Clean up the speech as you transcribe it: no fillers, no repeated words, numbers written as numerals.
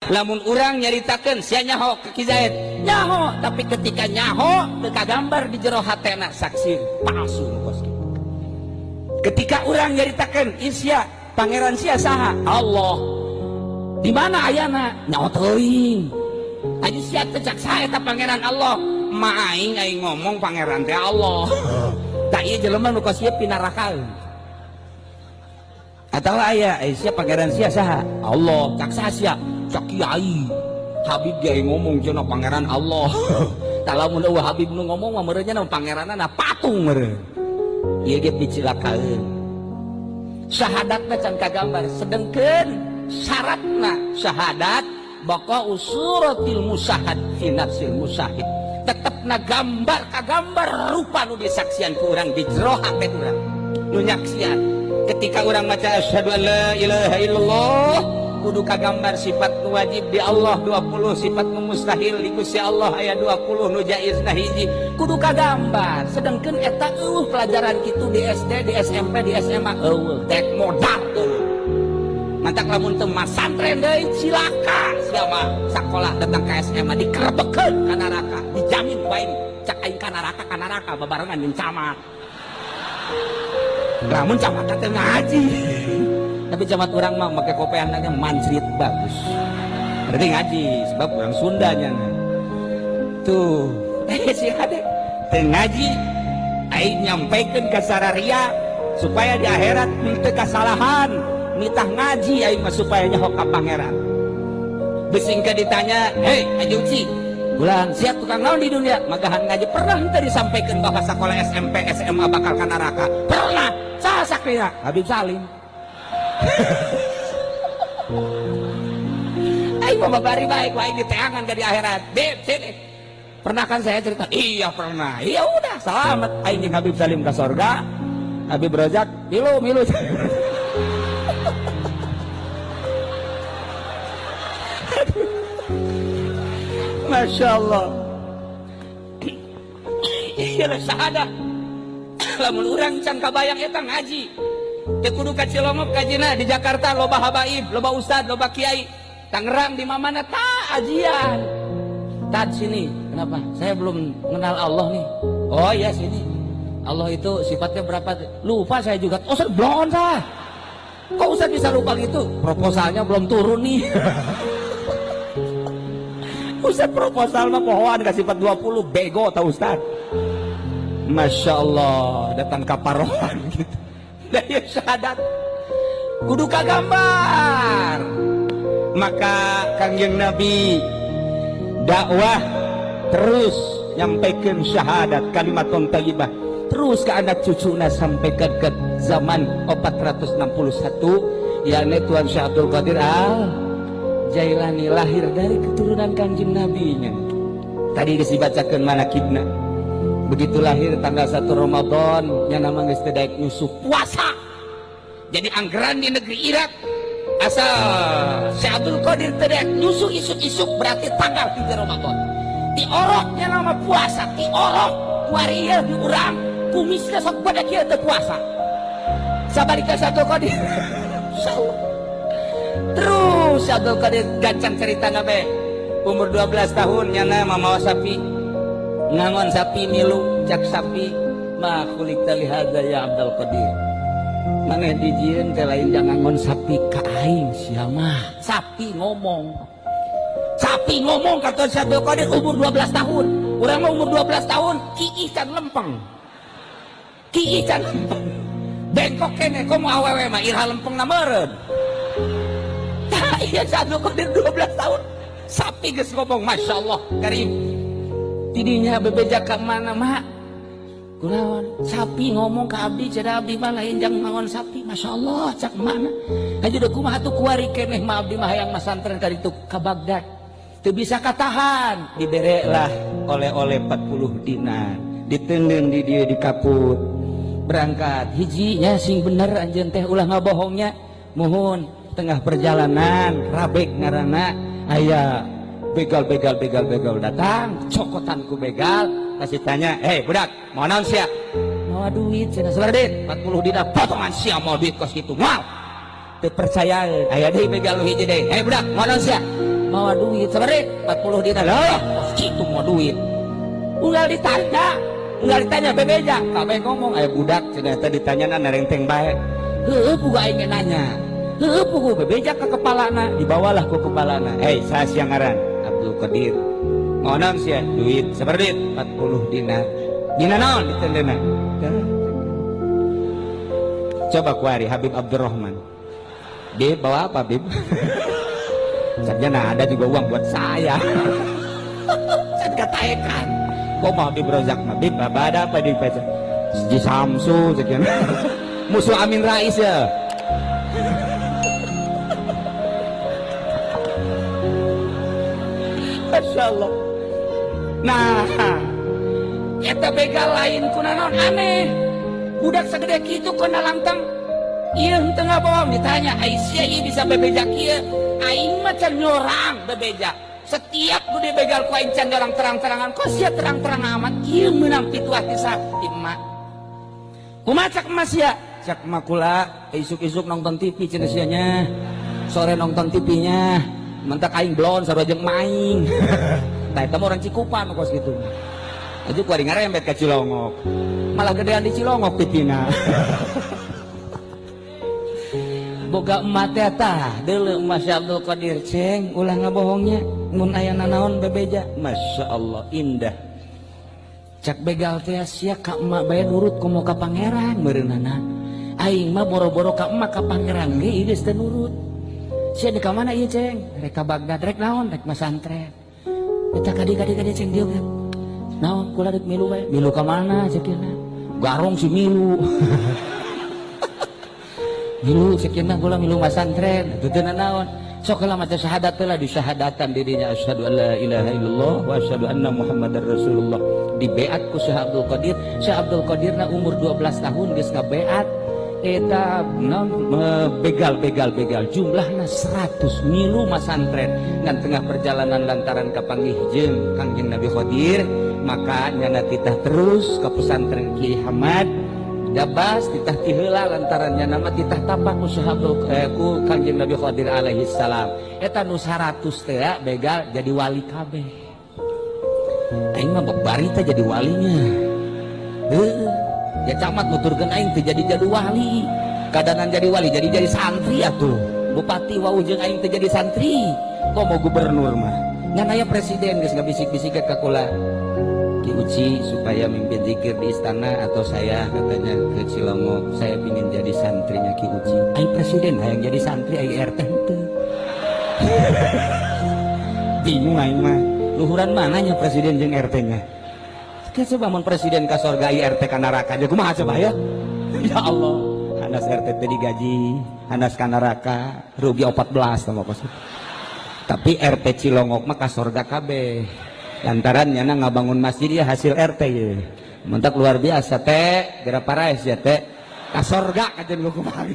Lamun urang nyaritakeun sia nyaho ke Ki Zaid, nyaho, tapi ketika nyaho teu kagambar di jero hatena saksi palsu nu kos kitu. Ketika urang nyaritakeun sia pangeran sia saha? Allah. Di mana ayana? Nyaho teuing. Aja sia teh cak saha eta pangeran Allah? Ma aing aing ngomong pangeran teh Allah. Tak ieu jelema nu kos ieu pinarakaeun. Atau aya sia pangeran sia saha? Allah. Cak saha sia? Cak kiai. Habib ge ngomong cenah pangeran Allah. Tah lamun eueuh Habib nu ngomong mah meureun nya pangeranna patung meureun. Ieu ge dicilakaeun. Syahadatna can kagambar, sedengkeun syaratna syahadat baqa usuratil musahad fi nafsil musahid. Tetepna gambar kagambar rupa nu disaksian ku urang di jero hate urang. Nu nyaksian. Ketika urang maca asyhadu an la ilaha illallah kudu kagambar sifat nu wajib di Allah 20, sifat nu mustahil di Gusti Allah aya 20, nu jaizna hiji, kudu kagambar. Sedengkeun eta eueuh pelajaran kitu di SD, di SMP, di SMA eueuh, dek modal eueuh. Mantak lamun teu masantren deui cilaka sia mah sakolah datang ka SMA dikerebekeun ka neraka, dijamin bae cak aing ka neraka babarengan jeung camat. Lamun camat teh ngaji. Tapi camat urang mah make kopeahna ge mancrit bagus. Berarti ngaji sebab urang Sunda nya. Tuh, si hade teu ngaji aing nyampaikan ka sararia supaya di akhirat teu kasalahan. Nitah ngaji aing mah supaya nyaho ka pangeran. Besingka ditanya, "Hei, Haji Uci, bulan siap tukang naon di dunia?" Magahan ngaji pernah henteu disampaikan bahwa sekolah SMP, SMA bakal ka neraka? Pernah. Saha sakrina? Habib Salim. Aing mah babari baik, aing diteangan ka di akhirat. Beb, sini. Pernah kan saya cerita? Iya pernah. Iya udah, selamat aing jeung Habib Salim ka sorga. Habib Rozak milu milu. Masya Allah. Iya syahadah. Lamun urang can kabayang eta ngaji. Teu kudu ka Cilongok kajina di Jakarta loba habaib, loba ustad, loba kiai. Tangerang di mana-mana ta ajian. Tad sini, kenapa? Saya belum kenal Allah nih. Oh iya sini. Allah itu sifatnya berapa? Lupa saya juga. Oh, Ustaz blon sah. Kok Ustaz bisa lupa gitu? Proposalnya belum turun nih. Ustaz proposal mah pohoan ka sifat 20 bego tau Ustaz. Masya Allah datang kaparohan gitu. Daya syahadat kudu kagambar. Maka Kangjeng Nabi dakwah terus nyampaikan syahadat kalimatun thayyibah terus ke anak cucuna sampai ke zaman 461 yakni Tuan Syekh Abdul Qadir Al Jailani lahir dari keturunan Kangjeng Nabi nya. Tadi geus dibacakeun manakibna. Begitu lahir tanggal 1 Ramadan nya nama geus teu daek nyusup puasa. Jadi anggaran di negeri Irak asal Syekh Abdul Qadir teu daek nyusu isuk-isuk berarti tanggal 3 Ramadan. Dioroknya nama puasa, diorok kuari ieu di urang kumisna sok badak ieu teu puasa. Sabarika Syekh Abdul Qadir. Insyaallah. Terus Syekh Abdul Qadir gancang cerita nabe. Umur 12 tahun nyana mamawa sapi. Ngangon sapi milu cak sapi ma khuliqta li hadza ya Abdul Qadir. Maneh dijieun teh lain jangan ngangon sapi ka aing sia mah. Sapi ngomong. Sapi ngomong kata Syekh Abdul Qadir umur 12 tahun. Urang mah umur 12 tahun kiih can lempeng. Kiih can lempeng. Bengkok kene komo awewe mah iraha lempengna meureun. Tah ieu Syekh Abdul Qadir 12 tahun. Sapi geus ngomong Masya Allah Karim. Tidinya bebeja ka mana mak? Kunaon? Sapi ngomong ka abdi cenah abdi mah lain jang mangon sapi. Masya Allah cak mana? Haji deuk kumaha atuh kuari keneh mah abdi mah hayang masantren ka ditu ka Baghdad. Teu bisa katahan, diberelah oleh-oleh 40 dinar. Diteundeun di dieu di kaput. Berangkat hijinya sing bener anjeun teh ulah ngabohongnya. Muhun tengah perjalanan rabek ngaranna aya begal begal begal begal datang cokotan ku begal kasih tanya, "Hei budak, mau naon sia?" Mau duit cenah. Sabar duit 40 dinar potongan sia mau duit kos kitu. Moal. Teu percaya. Aya deui begal nu hiji deui. Hei budak, mawa naon sia? Mawa duit sabaraha? 40 dinar. Lah, kitu mawa duit. Unggal ditanya, unggal ditanya bebeja, kabeh ngomong aya budak cenah teh ditanyana narengteng bae. Heueuh pugu aing ge nanya. Heueuh pugu bebeja ka kepalana, dibawalah ku kepalana. Hei, saha sia ngaran? Abdul Qadir. Mawa naon sia? Duit. Sabaraha duit? 40 dinar. Dina naon ditendena? Coba kuari Habib Abdurrahman. Bib, bawa apa, Bib? Sarjana ada juga uang buat saya. Can kataekan. Kok mau Habib Rozak mah? Bib, apa ada apa di baca? Ji Samsu sekian. Musuh Amin Rais ya. Masya Allah. Nah, eta begal lain kuna naon aneh. Budak segede kitu kena lantang. Ieu henteu ngabohong ditanya, ai sia ieu bisa bebeja kieu? Aing mah can nyorang bebeja. Setiap gede begal ku aing can nyorang terang-terangan. Kok sia terang-terang amat? Ieu meunang pituah ti ti emak. Kumaha cak emak sia? Cak emak kula isuk-isuk nonton TV cenah sia nya. Sore nonton TV-nya. Mentak aing blon sarua jeung maing. Tah eta mah orang Cikupa nu kos kitu. Aja ku ari ngarembet ka Cilongok. Malah gedean di Cilongok TV-na. Boga emak teh tah deuleu emak si Abdul Qadir ceng ulah ngabohongnya mun aya nanaon bebeja. Masya Allah indah. Cak begal teh sia ka emak bae nurut komo ka pangeran meureunana. Aing mah boro-boro ka emak ka pangeran ge ieu geus teu nurut. Sia di ka mana ieu ceng? Rek ka Bagdad rek naon? Rek masantren. Eta kadi-kadi ceng dieu ge. Naon kula rek milu bae. Milu ka mana cek ieu? Garong si milu. Milu sekian kula milu masantren. Itu teu naon. Sok lah maca syahadat teh lah disyahadatan dirinya asyhadu alla ilaha illallah wa asyhadu anna muhammadar rasulullah. Dibeat ku Syekh Abdul Qadir. Syekh Abdul Qadir na umur 12 tahun geus ngabeat eta non begal-begal-begal jumlahna 100 milu masantren. Ngan tengah perjalanan lantaran kapanggih jeung Kangjeng Nabi Khadir, maka nyana titah terus ke pesantren Kiai Hamad Dabas titah tiheula lantaran nyana mah titah tapak ku Syekh Abdul ku Kangjeng Nabi Khadir alaihi salam. Eta nu 100 teh begal jadi wali kabeh. Aing mah bari teh jadi walinya. Heuh, ya camat nuturkeun aing teh jadi wali. Kadanan jadi wali jadi santri atuh. Bupati wau jeung aing teh jadi santri. Komo gubernur mah. Ngan aya presiden geus ngabisik-bisik ka kula. Ki Uci supaya mimpin zikir di istana atau saya katanya ke Cilongok, saya pingin jadi santrinya Ki Uci. Aing presiden hayang jadi santri aing RT henteu. Bingung aing mah. Luhuran mananya presiden jeung RT-nya? Coba mun presiden ka sorga ai RT ka neraka aja kumaha coba ya? Ya Allah, hanas RT teh digaji, hanas ka neraka rugi 14 sama kos. Tapi RT Cilongok mah ka sorga kabeh. Lantaran nyana ngabangun masjid ya hasil RT ya. Mentak luar biasa teh, geura paraes ya teh. Ka sorga kajen kumaha.